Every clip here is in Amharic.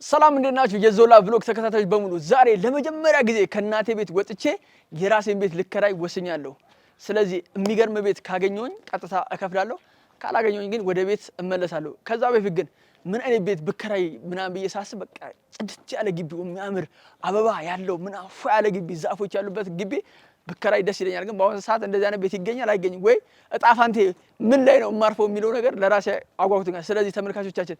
ሰላም፣ እንዴት ናችሁ? የዞላ Vlog ተከታታዮች በሙሉ፣ ዛሬ ለመጀመሪያ ጊዜ ከእናቴ ቤት ወጥቼ የራሴን ቤት ልከራይ ወስኛለሁ። ስለዚህ የሚገርም ቤት ካገኘሁኝ ቀጥታ እከፍላለሁ፣ ካላገኘሁኝ ግን ወደ ቤት እመለሳለሁ። ከዛ በፊት ግን ምን አይነት ቤት ብከራይ ምናምን ብዬ ሳስብ በቃ ጽድት ያለ ግቢ፣ የሚያምር አበባ ያለው ምናምን ፏ ያለ ግቢ፣ ዛፎች ያሉበት ግቢ ብከራይ ደስ ይለኛል። ግን በአሁኑ ሰዓት እንደዚህ አይነት ቤት ይገኛል አይገኝም ወይ እጣ ፋንቴ ምን ላይ ነው የማርፈው የሚለው ነገር ለራሴ አጓጉቶኛል። ስለዚህ ተመልካቾቻችን፣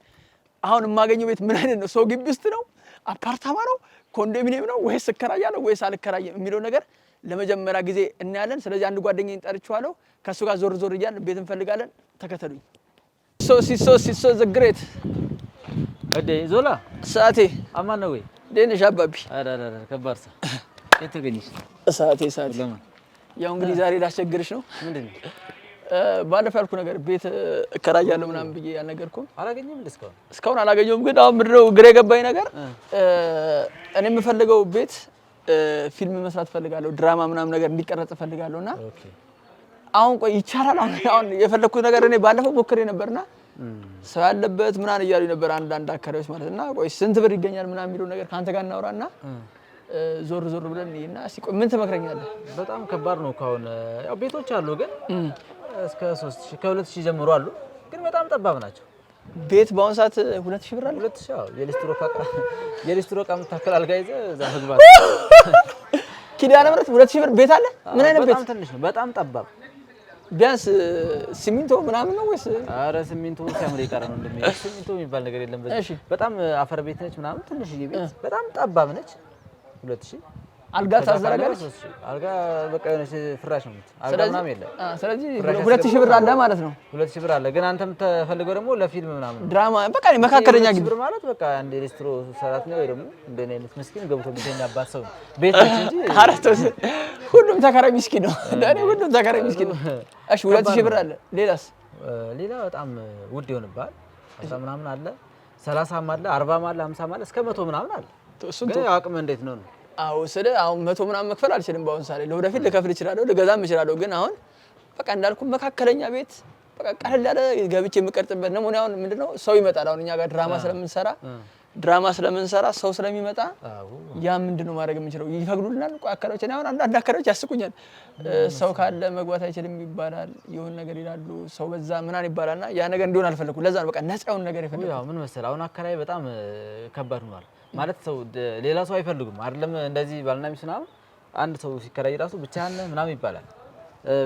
አሁን የማገኘው ቤት ምን አይነት ነው? ሰው ግቢ ውስጥ ነው? አፓርታማ ነው? ኮንዶሚኒየም ነው? ወይስ እከራያለሁ ወይስ አልከራየም የሚለው ነገር ለመጀመሪያ ጊዜ እናያለን። ስለዚህ አንድ ጓደኛዬን ጠርቼዋለሁ። ከእሱ ጋር ዞር ዞር እያልን ቤት እንፈልጋለን። ተከተሉኝ። ሲሶ ሲሶ ሲሶ the great። እንዴ ዞላ። ሰዓቴ። አማን ነው ወይ? እንዴት ነሽ አባቢ? ኧረ ኧረ ኧረ ከባድ ሰው፣ የት ተገኘሽ? ሰዓቴ ሰዓቴ። ለማን? ያው እንግዲህ ዛሬ ላስቸግርሽ ነው። ምንድን ነው? ባለፈው ያልኩ ነገር ቤት እከራያለሁ ምናምን ብዬ ያልነገርኩም። አላገኘም እንደ እስካሁን? እስካሁን አላገኘሁም። ግን አሁን ምንድነው ግራ የገባኝ ነገር፣ እኔ የምፈልገው ቤት ፊልም መስራት እፈልጋለሁ፣ ድራማ ምናምን ነገር እንዲቀረጽ እፈልጋለሁ እና አሁን ቆይ ይቻላል? አሁን የፈለግኩት ነገር እኔ ባለፈው ሞክሬ ነበርና ሰው ያለበት ምናምን እያሉ ነበር አንዳንድ አካባቢዎች ማለት እና ቆይ ስንት ብር ይገኛል ምናምን የሚለው ነገር ከአንተ ጋር እናውራና ዞር ዞር ብለን እና እስኪ ቆይ ምን ትመክረኛለህ? በጣም ከባድ ነው እኮ አሁን። ያው ቤቶች አሉ ግን እስከ 3000፣ ከ2000 ጀምሮ አሉ፣ ግን በጣም ጠባብ ናቸው። ቤት በአሁኑ ሰዓት 2000 ብር አለ? 2000፣ አዎ። የሊስትሮ ዕቃ የምታክል አልጋ ይዘህ እዛ መግባት። ኪዳነ ምሕረት 2000 ብር ቤት አለ? ምን አይነት ቤት? በጣም ትንሽ ነው፣ በጣም ጠባብ። ቢያንስ ሲሚንቶ ምናምን ነው ወይስ? አረ ሲሚንቶ ሲያምር የቀረ ነው እንደሚ ሲሚንቶ የሚባል ነገር የለም። በዚህ በጣም አፈር ቤት ነች ምናምን፣ ትንሽዬ ቤት፣ በጣም ጠባብ ነች። 2000። አልጋ ከዛ ካለ ታዘረጋለች? 3000። አልጋ በቃ የሆነች ፍራሽ ነው የምት አልጋ ምናምን የለም። ስለዚህ ፍራሽ 2000 ብር ያስገባል። አለ ማለት ነው። 2000 ብር አለ፣ ግን አንተ የምትፈልገው ደግሞ ለፊልም ምናምን ነው። ድራማ በቃ እኔ መካከለኛ 2000 ግቢ ብር ማለት በቃ አንድ የሊስትሮ ሰራተኛ ወይ ደግሞ እንደኔ አይነት ምስኪን ገብቶ የሚተኛባት ሰው ቤት ነች እንጂ። ኧረ ተው፣ ሁሉም ተከራይ ምስኪን ነው። ለእኔ ሁሉም ተከራይ ምስኪን ነው። እሺ፣ 2000 ብር አለ። ሌላስ? ሌላ በጣም ውድ ይሆንብሃል። 10 ምናምን አለ፣ 30ም አለ፣ 40ም አለ፣ 50ም አለ፣ እስከ 100 ምናምን አለ። እሱን ግን አቅም እንዴት ነው ነው? አዎ፣ ስለ አሁን 100 ምናምን መክፈል አልችልም። በአሁን ሰዓት ላይ ለወደፊት ልከፍል እችላለሁ፣ ልገዛም እችላለሁ። ግን አሁን በቃ እንዳልኩ መካከለኛ ቤት፣ በቃ ቀለል ያለ ገብቼ የምቀርጽበት ነው። እኔ አሁን ምንድነው ሰው ይመጣል። አሁን እኛ ጋር ድራማ ስለምንሰራ ሰው ስለሚመጣ ያ ምንድነው ማድረግ የምንችለው? ይፈቅዱልናል? ቆይ አከራዮች፣ እኔ አሁን አንዳንድ አከራዮች ያስቁኛል። ሰው ካለ መግባት አይችልም ይባላል፣ የሆነ ነገር ይላሉ፣ ሰው በዛ ምናምን ይባላል እና ያ ነገር እንዲሆን አልፈለኩም። ለዛ ነው በቃ ነፃ የሆነ ነገር የፈለኩት። ያው ምን መሰለህ፣ አሁን አከራይ በጣም ከባድ ሆኗል። ማለት ሰው ሌላ ሰው አይፈልጉም። አይደለም እንደዚህ ባልና ሚስት ምናምን፣ አንድ ሰው ሲከራይ ራሱ ብቻህን ነህ ምናምን ይባላል።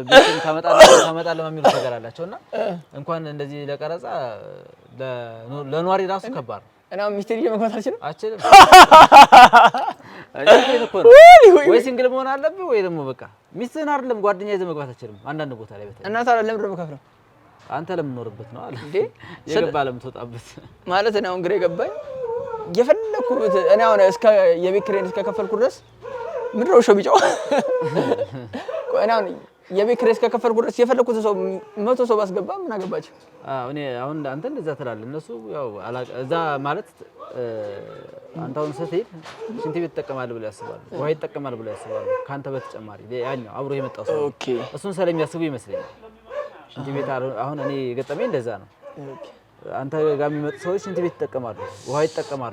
ቤትን ታመጣለህ ታመጣለህ የሚሉት ነገር አላቸው እና እንኳን እንደዚህ ለቀረጻ ለኗሪ ራሱ ከባድ ነው። እኔ አሁን ሚስቴን ይዤ መግባት አልችልም። አችልም እኮ ነው። ወይ single መሆን አለብህ ወይ ደግሞ በቃ ሚስትህን አይደለም ጓደኛ ይዘህ መግባት አችልም። አንዳንድ ቦታ ላይ በተለይ። እና ታዲያ ለምንድን ነው የምከፍለው? አንተ ለምኖርበት ነው አለ እንዴ? የገባ ለምትወጣበት። ማለት እኔ አሁን ግራ የገባኝ የፈለኩት እኔ አሁን እስከ የቤት ኪራይን እስከከፈልኩ ድረስ ምንድን ነው ሾው ቢጫው? ቆይ እኔ አሁን የቤት ኪራይ እስከከፈልኩ ድረስ የፈለኩትን ሰው 100 ሰው ባስገባ ምን አገባቸው? አዎ፣ እኔ አሁን አንተ እንደዛ ትላለህ፣ እነሱ ያው እዛ ማለት አንተ አሁን ስትሄድ ሽንት ቤት ይጠቀማል ብለው ያስባሉ፣ ውሃ ይጠቀማል ብለው ያስባሉ። ከአንተ በተጨማሪ ያኛው አብሮ የመጣው ሰው እሱን ስለሚያስቡ ይመስለኛል። ሽንት ቤት አሁን እኔ የገጠመኝ እንደዛ ነው። አንተ ጋር የሚመጡ ሰዎች ሽንት ቤት ይጠቀማሉ፣ ውሃ ይጠቀማሉ።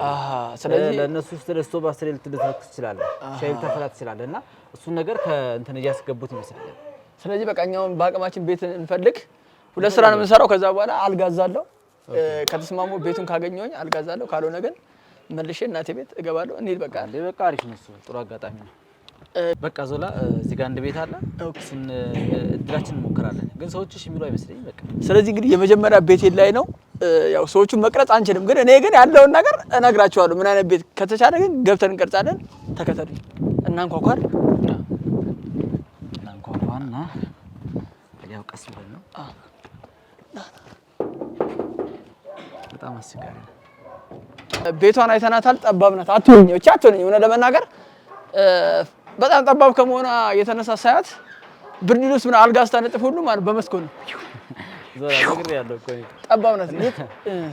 ስለዚህ ለእነሱ ስትል ስቶቭ አስሬ ልትልክ ትችላለህ፣ ሻይ ልታፈላ ትችላለህ። እና እሱን ነገር ከእንትን እያስገቡት ይመስለኛል። ስለዚህ በቃ እኛውን በአቅማችን ቤት እንፈልግ። ሁለት ስራ ነው የምንሰራው። ከዛ በኋላ አልጋዛለሁ። ከተስማሙ ቤቱን ካገኘሁኝ አልጋዛለሁ፣ ካልሆነ ግን መልሼ እናቴ ቤት እገባለሁ። እንሂድ በቃ። እንዴ በቃ አሪፍ ነው እሱ፣ ጥሩ አጋጣሚ ነው። በቃ ዞላ፣ እዚህ ጋር አንድ ቤት አለ። እሱን እድላችን እንሞክራለን። ግን ሰዎች እሺ የሚሉ አይመስለኝም። በቃ ስለዚህ እንግዲህ የመጀመሪያ ቤቴ ላይ ነው። ያው ሰዎቹን መቅረጽ አንችልም፣ ግን እኔ ግን ያለውን ነገር እነግራቸዋለሁ። ምን አይነት ቤት ከተቻለ ግን ገብተን እንቀርጻለን። ተከተሉኝ። እናንኳኳር። እናንኳኳና ያው ቀስ ብለን ነው። በጣም አስቸጋሪ ነው። ቤቷን አይተናታል። ጠባብ ናት። አትሆኝ ብቻ አትሆኝ። እውነት ለመናገር በጣም ጠባብ ከመሆኗ የተነሳ ሳያት ብርድ ልብስ ምናምን አልጋ ስታነጥፍ ሁሉ ማለት በመስኮት ነው። ዞላ፣ ነግሬሃለሁ እኮ እኔ። ጠባብ ናት።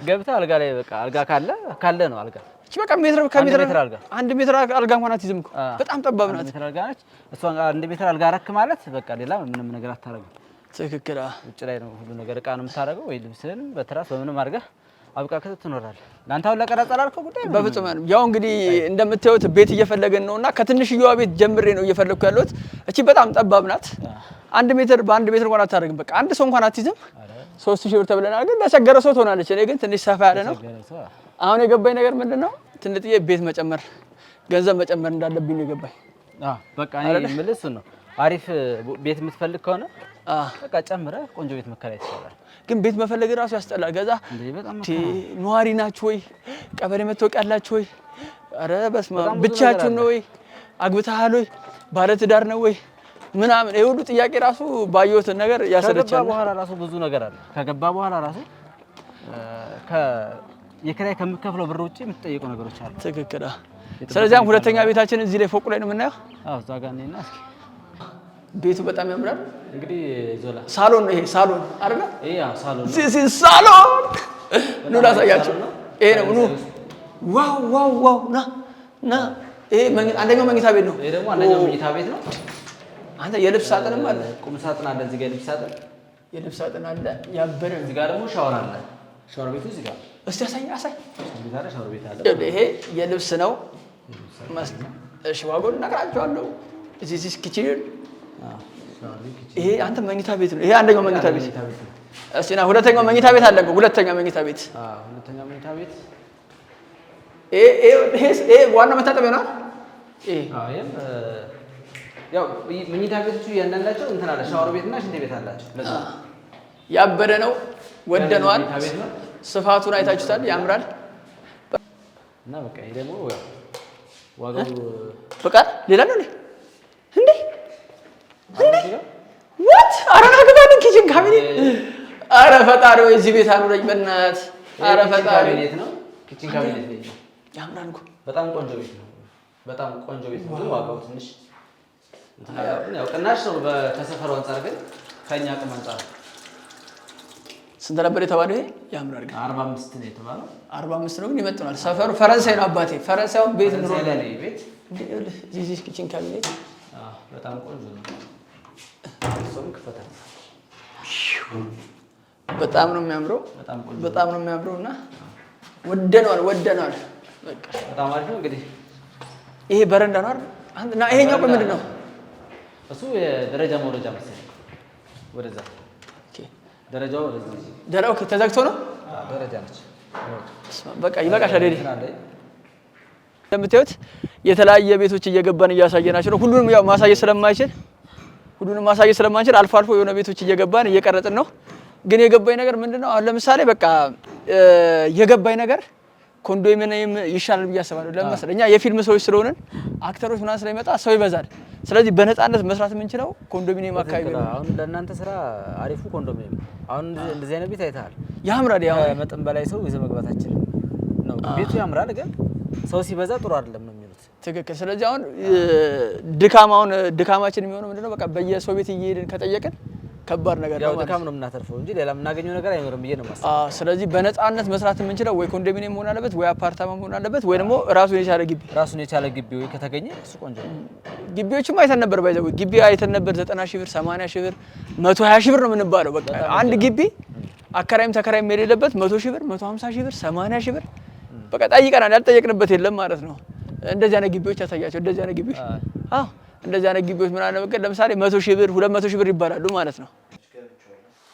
ገብተህ አልጋ ላይ በቃ አልጋ ካለ ካለ ነው አልጋ። እቺ በቃ ሜትር ከሜትር 1 ሜትር አልጋ። 1 ሜትር አልጋ እንኳን አትይዝም እኮ፣ በጣም ጠባብ አንድ ናት። ሜትር አልጋ ነች። እሷን 1 ሜትር አልጋ አረክ ማለት በቃ ሌላ ምንም ነገር አታረግም። ትክክል። ውጭ ላይ ነው ሁሉ ነገር፣ እቃ ነው የምታደርገው ወይ ልብስህን በትራስ በምንም አድርገህ አብቃቅተህ ትኖራለህ። ለአንተ አሁን ለቀረጻ ላልከው ጉዳይ በፍጹም ያው እንግዲህ እንደምታዩት ቤት እየፈለግን ነውና ከትንሽየዋ ቤት ጀምሬ ነው እየፈለግኩ ያለሁት። እቺ በጣም ጠባብ ናት። 1 ሜትር በ1 ሜትር እንኳን አታደርግም። በቃ አንድ ሰው እንኳን አትይዝም። 3000 ብር ተብለናል፣ ግን ለቸገረ ሰው ትሆናለች። እኔ ግን ትንሽ ሰፋ ያለ ነው። አሁን የገባኝ ነገር ምንድን ነው? ትንጥዬ ቤት መጨመር፣ ገንዘብ መጨመር እንዳለብኝ ነው የገባኝ። በቃ እኔ የምልህ እሱን ነው። አሪፍ ቤት የምትፈልግ ከሆነ በቃ ጨምረህ ቆንጆ ቤት መከራየት ይቻላል። ግን ቤት መፈለግ ራሱ ያስጠላል። ገዛ ነዋሪ ናችሁ ወይ? ቀበሌ መታወቂያ አላችሁ ወይ? ኧረ በስመ አብ፣ ብቻችሁን ነው ወይ? አግብተሃል ወይ? ባለትዳር ነው ወይ? ምናምን ይሄ ሁሉ ጥያቄ ራሱ ባየሁት ነገር ያሰለቻል። ከገባ በኋላ ራሱ ብዙ ነገር አለ። ከገባ በኋላ ራሱ የኪራይ ከምከፍለው ብር ውጪ የምትጠየቁ ነገሮች አሉ። ትክክል። ስለዚህ አሁን ሁለተኛ ቤታችን እዚህ ላይ ፎቁ ላይ ነው የምናየው። አዎ፣ እዛ ጋር ነውና እስኪ ቤቱ በጣም ያምራል። እንግዲህ ዞላ ሳሎን ነው ይሄ፣ ሳሎን አይደለ? ይሄ ያው ሳሎን ነው። this is ሳሎን። ኑ ላሳያችሁ። ይሄ ነው ኑ። Wow, wow, wow! ና ና። ይሄ አንደኛው መኝታ ቤት ነው። ይሄ ደግሞ አንደኛው መኝታ ቤት ነው። አንተ የልብስ ሳጥንም አለ። ቁም ሳጥን አለ እዚህ ጋር፣ የልብስ ሳጥን። የልብስ ሳጥን አለ። ያበረ ነው። እዚህ ጋር ደግሞ ሻወር አለ። ሻወር ቤቱ እዚህ ጋር። እስቲ አሳይ አሳይ። ቤት አለ፣ ሻወር ቤት አለ። ይሄ የልብስ ነው። እሺ ዋጋውን እነግራቸዋለሁ። This is kitchen። ይሄ አንተ መኝታ ቤት ነው። ይሄ አንደኛው መኝታ ቤት። እስቲ ና፣ ሁለተኛው መኝታ ቤት አለ። ሁለተኛ መኝታ ቤት። ሁለተኛ መኝታ ቤት። ይሄ ይሄ ዋናው መታጠቢያ ነው። ይሄ ይሄም ያው መኝታ ቤቶቹ እያንዳንዳቸው እንትን አለ፣ ሻወር ቤት እና ሽንት ቤት አላቸው። ያበደ ነው። ወደነዋል። ስፋቱን አይታችሁታል። ያምራል። እና በቃ ይሄ ደግሞ ያው ዋጋው ፍቃድ ሌላ ነው እንዴ? እንዴ what? ኧረ ና ግባልን። Kitchen cabinet። ኧረ ፈጣሪ ወይ እዚህ ቤት አኑረኝ በእናትህ። ኧረ ፈጣሪ። ካቢኔት ነው። Kitchen cabinet ነው። ያምራል እኮ። በጣም ቆንጆ ቤት ነው። በጣም ቆንጆ ቤት ነው። ግን ዋጋው ትንሽ ያው ቅናሽ ነው ከሰፈሩ አንጻር፣ ግን ከኛ አቅም አንጻር። ስንት ነበር የተባለው? ይሄ ያምራል ግን። 45 ነው የተባለው። 45 ነው ግን ይመጥናል። ሰፈሩ ፈረንሳይ ነው አባቴ። ፈረንሳይ ቤት ኑሮ ፈረንሳይ ላይ ነው ቤት። This kitchen cabinet። በጣም ቆንጆ ነው። እሱም ክፈታል። በጣም ነው የሚያምረው። በጣም ቆንጆ። በጣም ነው የሚያምረው እና ወደነዋል ወደነዋል። በቃ በጣም አሪፍ ነው። እንግዲህ ይሄ በረንዳ ነው አይደል? እና ይሄኛው ቆይ ምንድን ነው? እሱ የደረጃ መውረጃ መሰለኝ። ወደዛ ደረጃው ወደዚህ። Okay፣ ተዘግቶ ነው። ደረጃ ነች። በቃ ይበቃሻል። ሄደ እንደምታዩት የተለያየ ቤቶች እየገባን እያሳየናቸው ነው። ሁሉንም ያው ማሳየት ስለማይችል ሁሉንም ማሳየት ስለማንችል አልፎ አልፎ የሆነ ቤቶች እየገባን እየቀረጽን ነው። ግን የገባኝ ነገር ምንድነው? አሁን ለምሳሌ በቃ የገባኝ ነገር ኮንዶሚኒየም ይሻላል ብዬ አስባለሁ። ለምን መሰለህ? እኛ የፊልም ሰዎች ስለሆንን actor ኦች ምናምን ስለሚመጣ ሰው ይበዛል። ስለዚህ በነፃነት መስራት የምንችለው ኮንዶሚኒየም አካባቢ ነው። አሁን ለእናንተ ስራ አሪፉ ኮንዶሚኒየም። አሁን እንደዚህ አይነት ቤት አይተሃል። ያምራል። ያው ከመጠን በላይ ሰው ይዘህ መግባት አችልም ነው። ቤቱ ያምራል፣ ግን ሰው ሲበዛ ጥሩ አይደለም ነው የሚሉት። ትክክል። ስለዚህ አሁን ድካም አሁን ድካማችን የሚሆነው ምንድነው? በቃ በየሰው ቤት እየሄድን ከጠየቅን ከባድ ነገር ያው ነው ማለት ድካም ነው የምናተርፈው እንጂ ሌላ የምናገኘው ነገር አይኖርም ብዬ ነው የማስበው። አዎ። ስለዚህ በነፃነት መስራት የምንችለው ወይ ኮንዶሚኒየም መሆን አለበት፣ ወይ አፓርታማ መሆን አለበት፣ ወይ ደግሞ ራሱን የቻለ ግቢ። ራሱን የቻለ ግቢ ወይ ከተገኘ እሱ ቆንጆ ነው። ግቢዎችም አይተን ነበር፣ by the way ግቢ አይተን ነበር። 90 ሺህ ብር፣ 80 ሺህ ብር፣ 120 ሺህ ብር ነው የምንባለው። በቃ አንድ ግቢ አከራይም ተከራይም የሌለበት 100 ሺህ ብር፣ 150 ሺህ ብር፣ 80 ሺህ ብር በቃ ጠይቀናል። ያልጠየቅንበት የለም ማለት ነው። እንደዚህ አይነት ግቢዎች ያሳያቸው። እንደዚህ አይነት ግቢዎች፣ አዎ፣ እንደዚህ አይነት ግቢዎች ምናምን በቃ ለምሳሌ 100 ሺህ ብር፣ 200 ሺህ ብር ይባላሉ ማለት ነው።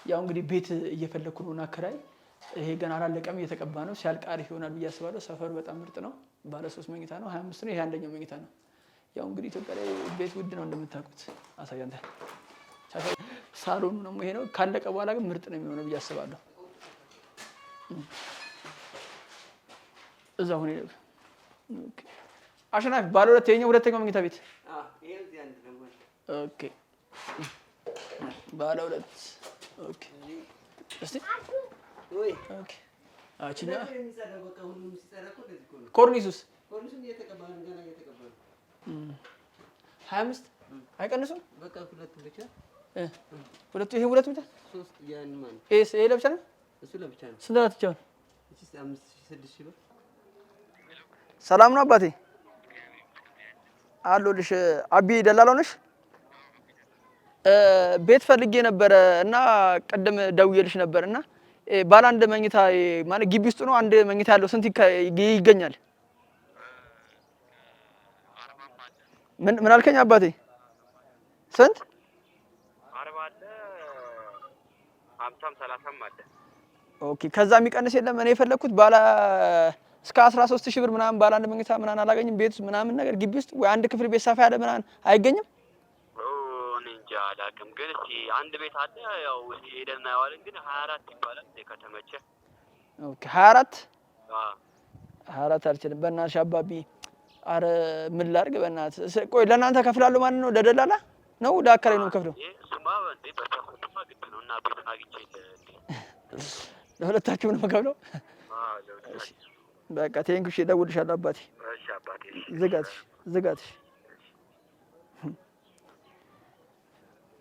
ያው እንግዲህ ቤት እየፈለኩ ነው እና አከራይ ይሄ ገና አላለቀም፣ እየተቀባ ነው። ሲያልቅ አሪፍ ይሆናል ብዬ አስባለሁ። ሰፈሩ በጣም ምርጥ ነው። ባለ ሶስት መኝታ ነው፣ 25 ነው። ይሄ አንደኛው መኝታ ነው። ያው እንግዲህ ኢትዮጵያ ላይ ቤት ውድ ነው እንደምታውቁት። አሳይ አንተ። ሳሎኑ ነው ይሄ ነው። ካለቀ በኋላ ግን ምርጥ ነው የሚሆነው ብዬ አስባለሁ። እዛ ሁኔ አሸናፊ ባለ ሁለት የኛው ሁለተኛው መኝታ ቤት። Okay፣ ባለ ሁለት። Okay፣ እስቲ okay፣ አቺኛ ኮርኒሱስ 25 አይቀንሱም? ሁለቱ ይሄ ሁለቱ ብቻ፣ ይሄ ለብቻ ነው። ስንት ናት ብቻውን? ሰላም ነው አባቴ አሎልሽ። አቢ ደላላው ነሽ? ቤት ፈልጌ ነበረ እና ቅድም ደውዬልሽ ነበር እና ባለ አንድ መኝታ ማለት ግቢ ውስጥ ነው፣ አንድ መኝታ ያለው ስንት ይገኛል? ምን ምን አልከኝ አባቴ? ስንት? 40 አለ፣ 50ም 30ም አለ። Okay፣ ከዛ የሚቀንስ የለም። እኔ የፈለግኩት ባለ እስከ 13 ሺህ ብር ምናምን ባለ አንድ መኝታ ምናምን አላገኝም። ቤት ውስጥ ምናምን ነገር ግቢ ውስጥ ወይ አንድ ክፍል ቤት ሰፋ ያለ ምናምን አይገኝም? እኔ እንጃ አላውቅም፣ ግን እስኪ አንድ ቤት አለ፣ ያው እስኪ ሄደን እናየዋለን። ግን 24 ይባላል ከተመቸ። Okay፣ 24? አዎ። 24 አልችልም። በእናትሽ አባቢ፣ አረ ምን ላድርግ? በእናትህ ቆይ፣ ለእናንተ ከፍላለሁ ማለት ነው? ለደላላ ነው ለአከራይ ነው የምከፍለው? እሱማ እንዴ በ percent ማ ግድ ነው፣ እና ቤቱን አግኝቼ የለ እንዴ። ለሁለታችሁም ነው የምከፍለው? አዎ፣ ለሁለታችን። በቃ thank you፣ እሺ፣ እደውልልሻለሁ አባቴ። እሺ አባቴ፣ እሺ። ዝጋትሽ፣ ዝጋትሽ።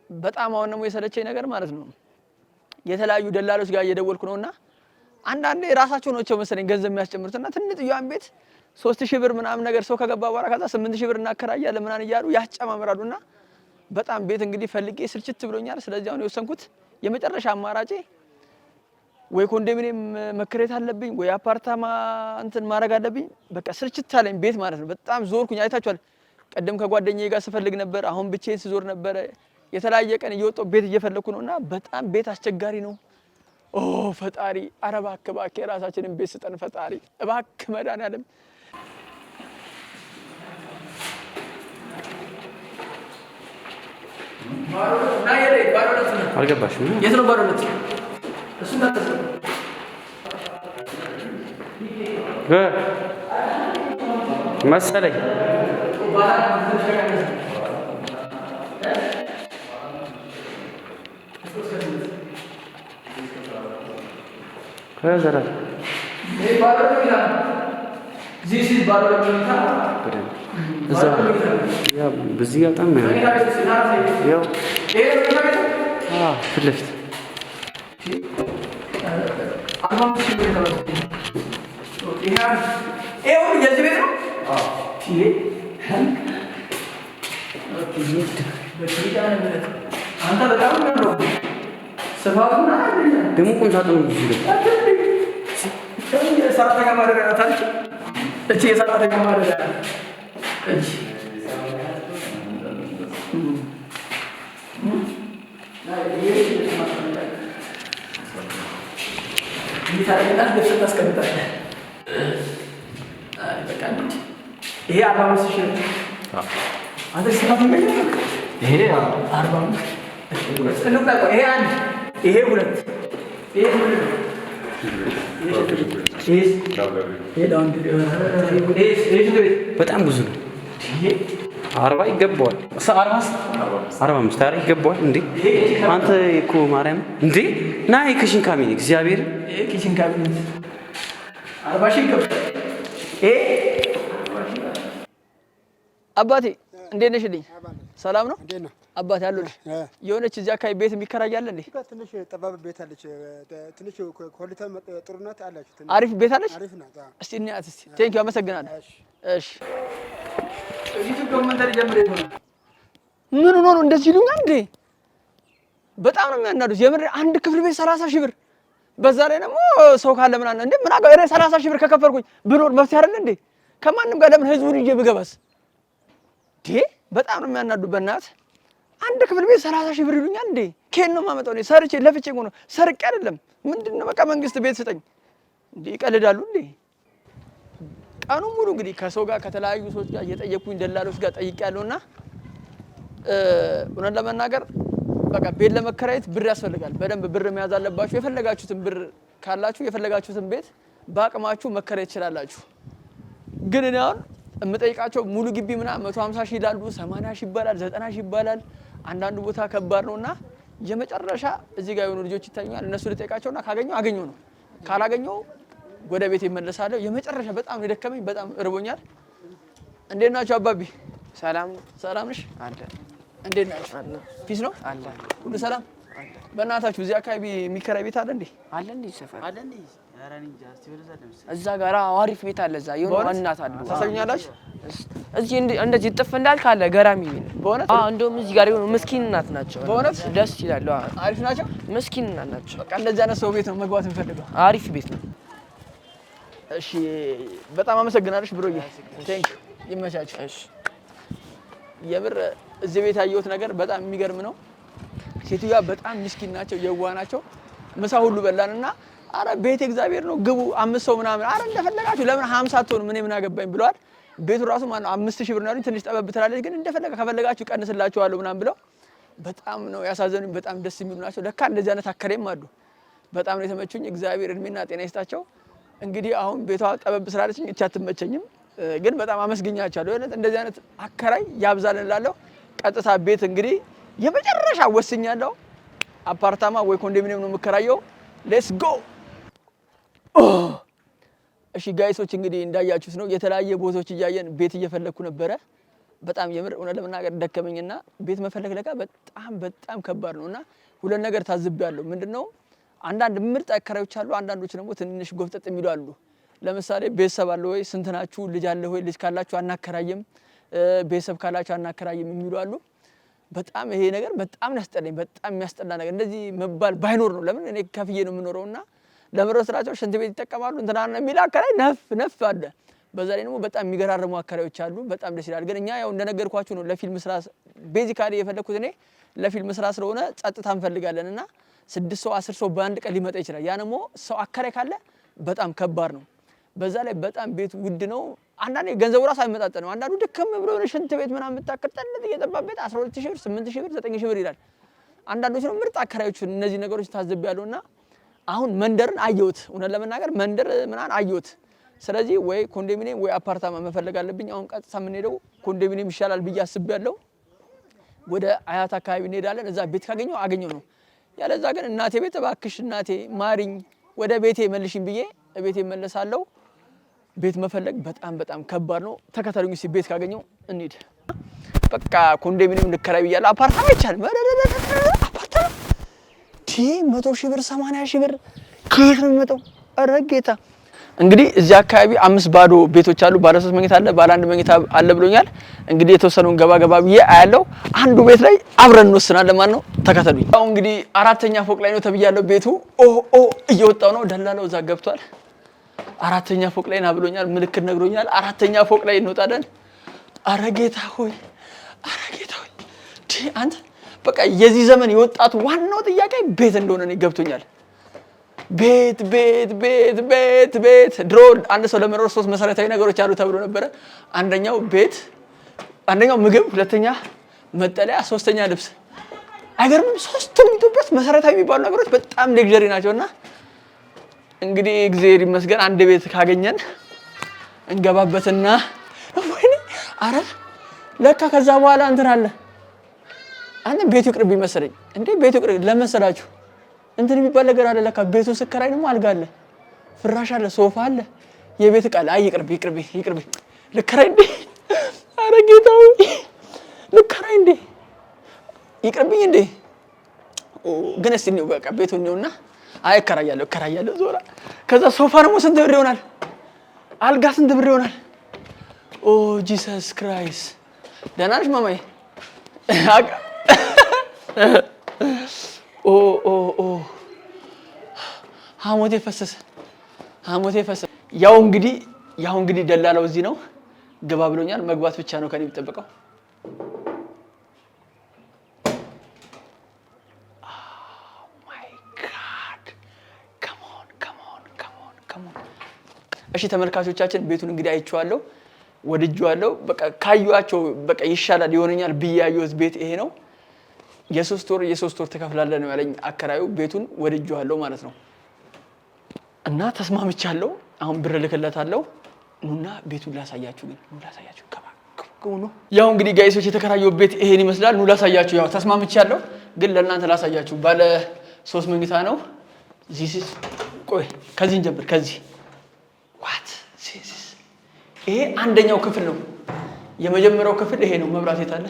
በጣም አሁን ደግሞ የሰለቸኝ ነገር ማለት ነው የተለያዩ ደላሎች ጋር እየደወልኩ ነውና አንዳንዴ ራሳቸው ናቸው መሰለኝ ገንዘብ የሚያስጨምሩት እና ትንጥዬዋን ቤት 3000 ብር ምናምን ነገር ሰው ከገባ በኋላ ከዛ 8000 ብር እናከራያለን ምናምን እያሉ ያስጨማምራሉና በጣም ቤት እንግዲህ ፈልጌ ስልችት ብሎኛል። ስለዚህ አሁን የወሰንኩት የመጨረሻ አማራጬ ወይ ኮንዶሚኒየም መከራየት አለብኝ ወይ አፓርታማ እንትን ማድረግ አለብኝ። በቃ ስልችት አለኝ ቤት ማለት ነው። በጣም ዞርኩኝ፣ አይታችኋል። ቀደም ከጓደኛዬ ጋር ስፈልግ ነበር፣ አሁን ብቻዬን ስዞር ነበረ። የተለያየ ቀን እየወጣሁ ቤት እየፈለኩ ነው እና በጣም ቤት አስቸጋሪ ነው። ኦ ፈጣሪ፣ ኧረ እባክህ እባክህ የራሳችንን ቤት ስጠን ፈጣሪ፣ እባክህ መድኃኒዓለም። አልገባሽም? የት ነው ባዶ ሁለት? እሱ መሰለኝ። ከዘራ እዛ በዚህ ጋር በጣም ያው ፊት ለፊት ይሄ ሁሉ የዚህ ቤት ነው። አንተ በጣም ነው ስፋቱ። ደግሞ ቁም ሳጥኑ ብዙ ነው። የሰራተኛ ማደሪያ ናት አለች። እቺ የሰራተኛ ማደሪያ እቺ ልብስ ታስቀምጣለህ። በቃ ይሄ 45,000 ነው። አንተ ስፋት ይሄ 45። ይሄ አንድ፣ ይሄ ሁለት፣ ይሄ ሁለት፣ ይሄ laundry፣ ይሄ ሽንት ቤት። በጣም ብዙ ነው። 40 ይገባዋል። 45 ኧረ ይገባዋል እንዴ አንተ እኮ ማርያም እንዴ ና የ kitchen cabinet እግዚአብሔር ይሄ kitchen cabinet 40,000 ይገባል። ይሄ አባቴ እንዴት ነሽልኝ? ሰላም ነው አባቴ አሉልሽ። የሆነች እዚህ አካባቢ ቤት የሚከራይ አለ እንዴ? ትንሽ ጠባብ ቤት አለች። ትንሽ quality ጥሩ ናት አለች። አሪፍ ቤት አለች። አሪፍ ናት። እስቲ እንያት እስቲ። Thank you፣ አመሰግናለሁ። እሺ፣ documentary ጀምሬ ነው። ምን ሆኖ ነው እንደዚህ ይሉኛል እንዴ? በጣም ነው የሚያናዱት። የምር አንድ ክፍል ቤት 30,000 ብር፣ በዛ ላይ ደግሞ ሰው ካለ ምናምን እንዴ ምን አገባ እኔ 30,000 ብር ከከፈልኩኝ ብኖር መፍትሄ አይደል እንዴ? ከማንም ጋር ለምን ህዝቡን ይዤ ብገባስ? እንዴ በጣም ነው የሚያናዱ። በእናትህ አንድ ክፍል ቤት 30,000 ብር ይሉኛል እንዴ? ከየት ነው የማመጣው? እኔ ሰርቼ ለፍቼ እኮ ነው፣ ሰርቄ አይደለም። ምንድን ነው በቃ መንግስት ቤት ስጠኝ እንዴ? ይቀልዳሉ እንዴ? ቀኑን ሙሉ እንግዲህ ከሰው ጋር ከተለያዩ ሰዎች ጋር እየጠየቅኩኝ ደላሎች ጋር ጠይቄያለሁና እውነት ለመናገር በቃ ቤት ለመከራየት ብር ያስፈልጋል። በደንብ ብር መያዝ አለባችሁ። የፈለጋችሁትን ብር ካላችሁ የፈለጋችሁትን ቤት በአቅማችሁ መከራየት ትችላላችሁ። ግን እኔ አሁን የምጠይቃቸው ሙሉ ግቢ ምናምን 150 ሺህ ይላሉ፣ 80 ሺህ ይባላል፣ 90 ሺህ ይባላል። አንዳንዱ ቦታ ከባድ ነውና የመጨረሻ እዚህ ጋር የሆኑ ልጆች ይታዩኛል። እነሱ ልጠይቃቸውና ካገኘው አገኘው ነው፣ ካላገኘው ወደ ቤት ይመለሳለሁ። የመጨረሻ በጣም ነው የደከመኝ፣ በጣም እርቦኛል። እንዴት ናቸው አባቢ? ሰላም። ሰላም ነሽ? አለ። እንዴት ናቸው? Peace ነው አለ። ሁሉ ሰላም? በእናታችሁ እዚህ አካባቢ የሚከራይ ቤት አለ እንዴ? አለ እንዴ ሰፈር? አለ እዛ ጋር አሪፍ ቤት አለ። እዛ የሆነ በእውነት? እናት አሉ። ታሳዩኛላችሁ? እዚህ እንደዚህ እጥፍ እንዳልክ አለ ገራሚ ቤት ነው። በእውነት? አዎ፣ እንደውም እዚህ ጋር የሆኑ ምስኪን እናት ናቸው። በእውነት? ደስ ይላሉ። አዎ፣ አሪፍ ናቸው። ምስኪን እናት ናቸው። በቃ እንደዚህ አይነት ሰው ቤት ነው መግባት የምፈልገው። አሪፍ ቤት ነው። እሺ፣ በጣም አመሰግናለሽ bro ዬ። Thank you፣ ይመቻችሁ። እሺ። የምር እዚህ ቤት ያየሁት ነገር በጣም የሚገርም ነው። ሴትዮዋ በጣም ምስኪን ናቸው፣ የዋህ ናቸው። ምሳ ሁሉ በላንና አረ ቤት እግዚአብሔር ነው ግቡ፣ አምስት ሰው ምናምን፣ አረ እንደፈለጋችሁ ለምን 50 አትሆኑም እኔ ምን አገባኝ ብለዋል። ቤቱ ራሱ ማነው 5,000 ብር ነው ያሉኝ። ትንሽ ጠበብ ትላለች፣ ግን እንደፈለገ ከፈለጋችሁ ቀንስላችኋለሁ ምናምን ብለው በጣም ነው ያሳዘኑኝ። በጣም ደስ የሚሉ ናቸው። ለካ እንደዚህ አይነት አከራይም አሉ። በጣም ነው የተመቹኝ። እግዚአብሔር እድሜና ጤና ይስጣቸው። እንግዲህ አሁን ቤቷ ጠበብ ስላለችኝ እቻ አትመቸኝም፣ ግን በጣም አመስግኛቸዋለሁ። የእውነት እንደዚህ አይነት አከራይ ያብዛልን እላለሁ። ቀጥታ ቤት እንግዲህ የመጨረሻ ወስኛለሁ። አፓርታማ ወይ ኮንዶሚኒየም ነው የምከራየው። Let's go። እሺ guys ኦች እንግዲህ እንዳያችሁት ነው የተለያየ ቦታዎች እያየን ቤት እየፈለግኩ ነበረ። በጣም የምር እውነት ለመናገር ደከመኝና ቤት መፈለግ ለካ በጣም በጣም ከባድ ነው። እና ሁለት ነገር ታዝቤያለሁ። ምንድነው አንዳንድ ምርጥ አከራዮች አሉ፣ አንዳንዶች ደግሞ ትንሽ ጎፍጠጥ የሚሉ አሉ። ለምሳሌ ቤተሰብ አለ ወይ፣ ስንት ናችሁ፣ ልጅ አለ ወይ፣ ልጅ ካላችሁ አናከራይም፣ ቤተሰብ ካላችሁ አናከራይም የሚሉ አሉ። በጣም ይሄ ነገር በጣም ነው ያስጠላኝ። በጣም የሚያስጠላ ነገር እንደዚህ መባል ባይኖር ነው። ለምን እኔ ከፍዬ ነው የምኖረው እና ለምሮ ስራቸው ሽንት ቤት ይጠቀማሉ እንትና የሚል አከራይ ነፍ ነፍ አለ። በዛ ላይ ደግሞ በጣም የሚገራርሙ አከራዮች አሉ። በጣም ደስ ይላል። ግን እኛ ያው እንደነገርኳችሁ ነው ለፊልም ስራ basically የፈለኩት እኔ ለፊልም ስራ ስለሆነ ጸጥታ እንፈልጋለን እና 6 ሰው 10 ሰው በአንድ ቀን ሊመጣ ይችላል። ያ ደግሞ ሰው አከራይ ካለ በጣም ከባድ ነው። በዛ ላይ በጣም ቤቱ ውድ ነው። አንዳንዴ ገንዘቡ ራሱ አይመጣጠንም። አንዳንዱ ድክም ብሎ የሆነ ሽንት ቤት ምናምን የምታክል ጠለት እየጠባ ቤት 12,000 ብር፣ 8,000 ብር፣ 9,000 ብር ይላል። አንዳንዶች ነው ምርጥ አከራዮች እነዚህ ነገሮች ታዝቤያለሁና አሁን መንደርን አየሁት። እውነት ለመናገር መንደር ምናምን አየሁት። ስለዚህ ወይ ኮንዶሚኒየም ወይ አፓርታማ መፈለግ አለብኝ። አሁን ቀጥታ የምንሄደው ኮንዶሚኒየም ይሻላል ብዬ አስቤያለሁ። ወደ አያት አካባቢ እንሄዳለን። እዛ ቤት ካገኘው አገኘው ነው፣ ያለዛ ግን እናቴ ቤት እባክሽ እናቴ ማሪኝ፣ ወደ ቤቴ መልሽኝ ብዬ ቤቴ እመለሳለሁ። ቤት መፈለግ በጣም በጣም ከባድ ነው። ተከተሉኝ እስኪ ቤት ካገኘው እንሂድ። በቃ ኮንዶሚኒየም ልከራይ ብያለሁ። አፓርታማ አይቻልም። አፓርታማ 100,000 ብር 80,000 ብር ከየት ነው የሚመጣው? ኧረ ጌታ። እንግዲህ እዚህ አካባቢ 5 ባዶ ቤቶች አሉ። ባለ 3 መኝታ አለ፣ ባለ 1 መኝታ አለ ብሎኛል። እንግዲህ የተወሰነውን ገባ ገባ ብዬ አያለው። አንዱ ቤት ላይ አብረን እንወስናለን ማለት ነው። ተከተሉኝ። አሁን እንግዲህ 4ኛ ፎቅ ላይ ነው ተብያለሁ። ቤቱ ኦ ኦ እየወጣው ነው። ደላላው እዛ ገብቷል። 4ኛ ፎቅ ላይ ና ብሎኛል። ምልክት ነግሮኛል። 4ኛ ፎቅ ላይ እንወጣለን። ኧረ ጌታ ሆይ፣ ኧረ ጌታ ሆይ፣ አንተ በቃ የዚህ ዘመን የወጣቱ ዋናው ጥያቄ ቤት እንደሆነ እኔ ገብቶኛል። ቤት ቤት ቤት ቤት ቤት። ድሮ አንድ ሰው ለመኖር 3 መሰረታዊ ነገሮች አሉ ተብሎ ነበረ። አንደኛው ቤት፣ አንደኛው ምግብ፣ ሁለተኛ መጠለያ፣ ሶስተኛ ልብስ። አይገርምም? ሶስቱም ኢትዮጵያ ውስጥ መሰረታዊ የሚባሉ ነገሮች በጣም luxury ናቸውና እንግዲህ እግዚአብሔር ይመስገን አንድ ቤት ካገኘን እንገባበትና ወይኔ አረ ለካ ከዛ በኋላ እንትን አለ። አንተ ቤቱ ይቅርብኝ መሰለኝ እንዴ ቤቱ ይቅርብ ለመሰላችሁ እንትን የሚባል ነገር አለ ለካ። ቤቱ ስከራይ ደግሞ አልጋ አለ፣ ፍራሽ አለ፣ ሶፋ አለ፣ የቤት ዕቃ አለ። አይ ይቅርብ ይቅርብ ይቅርብ ልከራይ እንዴ? አረ ጌታው ልከራይ እንዴ? ይቅርብኝ እንዴ? ግን እስቲ ነው በቃ ቤቱ ነውና፣ አይ እከራያለሁ እከራያለሁ ዞራ። ከዛ ሶፋ ደግሞ ስንት ብር ይሆናል? አልጋ ስንት ብር ይሆናል? Oh Jesus Christ። ደህና ነሽ ማማዬ? ኦ ኦ ኦ ሐሞቴ ፈሰሰ፣ ሐሞቴ ፈሰሰ። ያው እንግዲህ ደላላው እዚህ ነው ግባ ብሎኛል። መግባት ብቻ ነው ከኔ የሚጠበቀው። Oh my God come on come on come on come on። እሺ ተመልካቾቻችን ቤቱን እንግዲህ አይቼዋለሁ፣ ወድጄዋለሁ። በቃ ካዩዋቸው በቃ ይሻላል ይሆነኛል ብዬ ያየሁት ቤት ይሄ ነው። የሶስት ወር ትከፍላለህ ነው ያለኝ አከራዩ። ቤቱን ወድጄዋለሁ ማለት ነው እና ተስማምቻለሁ። አሁን ብር ልክለታለሁ። ኑና ቤቱን ላሳያችሁ፣ ግን ኑ ላሳያችሁ። ገባ ግቡ ነው። ያው እንግዲህ guys ኦች የተከራየው ቤት ይሄን ይመስላል። ኑ ላሳያችሁ። ያው ተስማምቻለሁ፣ ግን ለእናንተ ላሳያችሁ። ባለ 3 መኝታ ነው። This is ቆይ ከዚህ እንጀምር። ከዚህ what this is ይሄ አንደኛው ክፍል ነው። የመጀመሪያው ክፍል ይሄ ነው። መብራት የት አለ?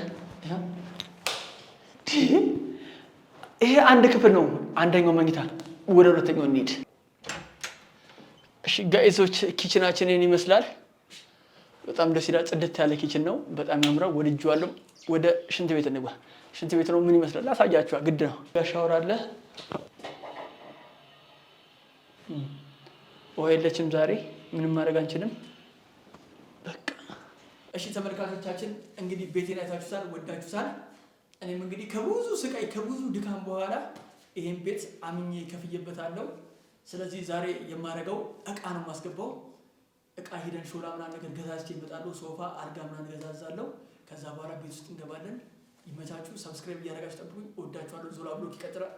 ይሄ አንድ ክፍል ነው፣ አንደኛው መኝታ። ወደ ሁለተኛው እንሂድ። Guys ኦች፣ kitchen ኣችን ይህን ይመስላል። በጣም ደስ ይላል። ጽድት ያለ kitchen ነው። በጣም ያምራል። ወድጄዋለሁ። ወደ ሽንት ቤት እንግባ። ሽንት ቤት ነው ምን ይመስላል ላሳያችኋ፣ ግድ ነው። ሻወር አለ። ውሃ የለችም ዛሬ፣ ምንም ማድረግ አንችልም። በቃ እሺ ተመልካቾቻችን፣ እንግዲህ ቤቴን አይታችሁታል፣ ወዳችሁታል። እኔም እንግዲህ ከብዙ ስቃይ ከብዙ ድካም በኋላ ይሄን ቤት አምኜ ከፍዬበታለሁ። ስለዚህ ዛሬ የማደርገው እቃ ነው የማስገባው። እቃ ሂደን ሾላ ምናምን ነገር ገዛዝቼ እመጣለሁ። ሶፋ፣ አልጋ ምናምን ገዛዛለሁ። ከዛ በኋላ ቤት ውስጥ እንገባለን። ይመቻችሁ። Subscribe እያደረጋችሁ ጠብቁኝ። እወዳችኋለሁ። ዞላ Vlog ይቀጥላል።